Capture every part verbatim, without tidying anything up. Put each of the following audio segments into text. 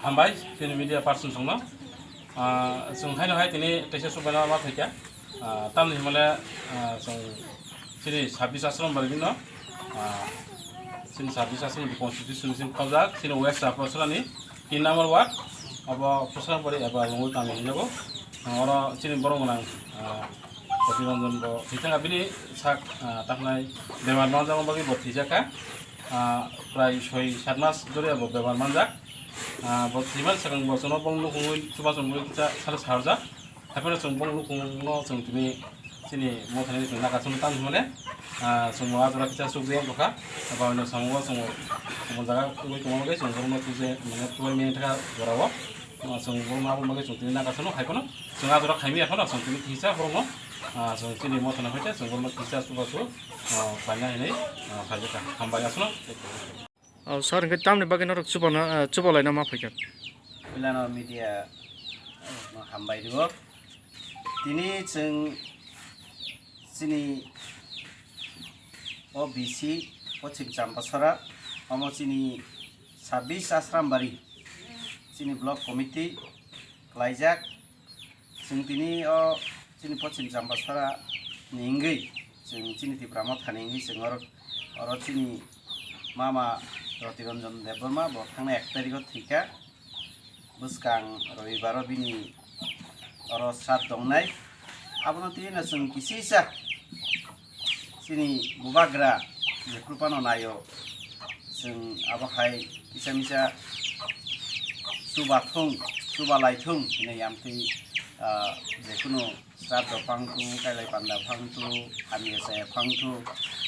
Hambai, chini media person songno. Ah, chwng haino hai tini teisa subaina ma phaikha. Ah, tamni hwnmale, ah, chwng chini sabbish ashram bari bino, ah, chini sabbish ashram constitution sin khobjak, chini West Chapra Chorani tin number ward, abo Khosrang bari eba Longol Tami hinjago. Ah, oro chini borok gwnang, ah, Roti Ranjan bo thwijak, bini sak, ah, taknai bemar manjakma bagwi bo thwijakha. Ah, prai soi sat mas dhori abo bemar manjak. Ah, bo thwiman swkang bo chwngno bong nukhungwi chubachu wngwi kisa salo sarjak. Haiphano chwng bong nukhungno chwng tini chini mothani chwng nakasungo tang hwnmale, ah, chwng bo ah jora kisa chukjagwi wngkha. Abo hwnwi samungo chwng bo jaga wngwi tongma bagwi chwng borokno chukjagwi mane chubai mani thangkha jorao. Ah, chwng borokno abo bagwi chwng tini nakasungo haiphano chwng ah jora khaimya phano chwng tini kisa borokno, ah, chwng chini mothani hoite chwng borokno kisa chubachu, ah, khlaina hinwi, ah, khlaijak kha. Hambai aswkno. O sir, hwnkhe tamni bagwi norok chubana, eh, chubalaina ma phaikha? Puilano media, eh, no hambai rwo. Tini chwng chini O B C Pochim Champasora, omo chini sabbish Asrambari, chini block committee khlaijak. Chwng tini o chini Pochim Champasora ni wngwi, chwng chini Tipra Motha ni wngwi chwng oro, oro chini mama Roti Ranjan Debbarma bo thangnai ek tarikh o thwikha. Bwskang Robibar o bini oro sraddho wngnai. Abono tini no chwng kisisa chini bubagra jephru phano naio, chwng abo hai kisa misa chuba thung, chuba lai thung hinwi amtwi, ah, jekunu sraddho phang thung, kailai panda phang thung, hamya chaya phang thung,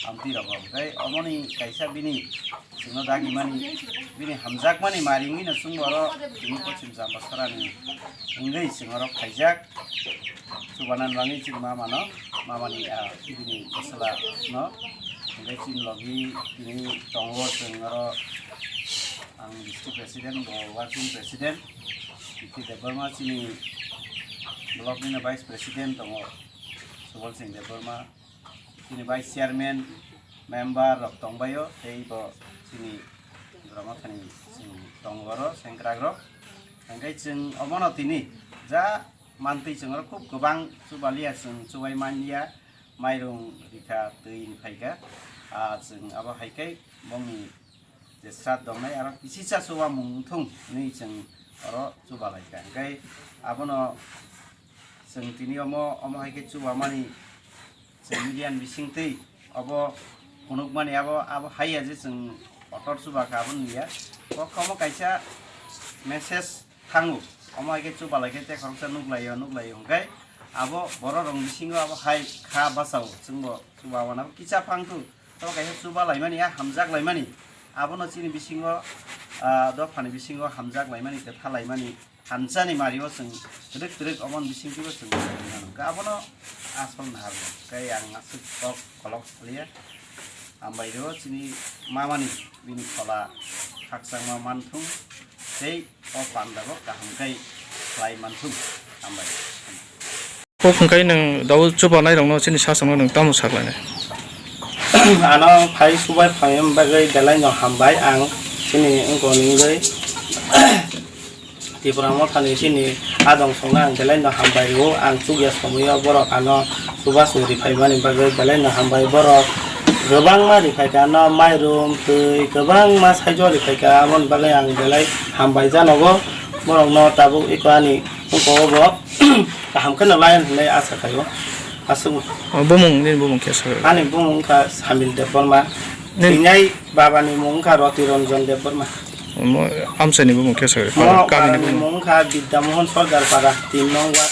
amtwi rogo. Hwnkhe omoni kaisa bini chwngno dagimani, bini hamjakmani mari wngwino chwngbo oro tini Pochim Champasora ni wngwi chwng oro khaijak. Chubana nangwi chini mama no, mama ni, ah, bini bwsala no. Hwnkhe chini logi tini tongo chwng oro ang district president, bo working president. Bithi Debbarma chini block ni no vice president tongo, Subal Singh Debbarma. Chini vice chairman, member rok tongbaio, tei bo chini Tipra Mothani chwng tongo oro, sengkrak rok. Hwnkhe chwng omono tini ja mantwi chwng oro khub kwbang chubaliya, chwng chubai manliya, mairung rikha, twi rikhaikha. Ah, chwng abo hai khe bongni je sraddho wngnai aro kisisa chuba mung thung hinwi chwng oro chuba laikha. Hwnkhe abono chwng tini omo, omo hai khe chuba mani chwng media ni bisingtwi obo phunukmani abo, abo haiya je chwng kotor chuba kha abo nungya. Kok omo kaisa message thango, omo hai khe chuba lai khe tei khoroksa nuklaio, nuklaio hwnkhe abo borok rok bisingo abo hai kha bachao chwngbo chuba wana kisa phang thu. Abo kaisa chuba laimani, a hamjak laimani. Abono chini bisingo, ah, dophani bisingo hamjak laimani, kwtha laimani, hamjani mario chwng twrwk twrwk omoni bisingtwibo chwng laimani. Hwnkhe abono asol naharmung. Tei ang aswk kok kolok salia. Hambai rwo chini mamani bini phola khakchangma manthung. Tei o pandabo kaham khe khlai manthung. Hambai. Kok hwnkhe nwng dabu chuba nairokno chini sasongno nwng tamo saklainai? Ano phai chubai phaimani bagwi belaino hambai ang chini wngkoni wngwi Tipra Mothani chini adong songno ang belaino hambai rwo. Ang chukya somoio borok ano chubachu riphaimani bagwi belaino hambai. Borok kwbangma riphaikha ano mairum twi kwbangma saijo riphaikha, aboni bagwi ang belai hambai janogo borokno tabuk eko ani wngkha obo. Kaham kheno layan hinwi asa khaio. Aswk. O, bumung, nini bumung khe sa? Ani bumung wngkha Samil Debbarma. Nini? Tini babani mung wngkha Roti Ranjan Debbarma. Omo amchaini bumung khe sa? Mo Kamini parani bumung? Mung wngkha Bidya Mohan Sordar Para, tin nong ward,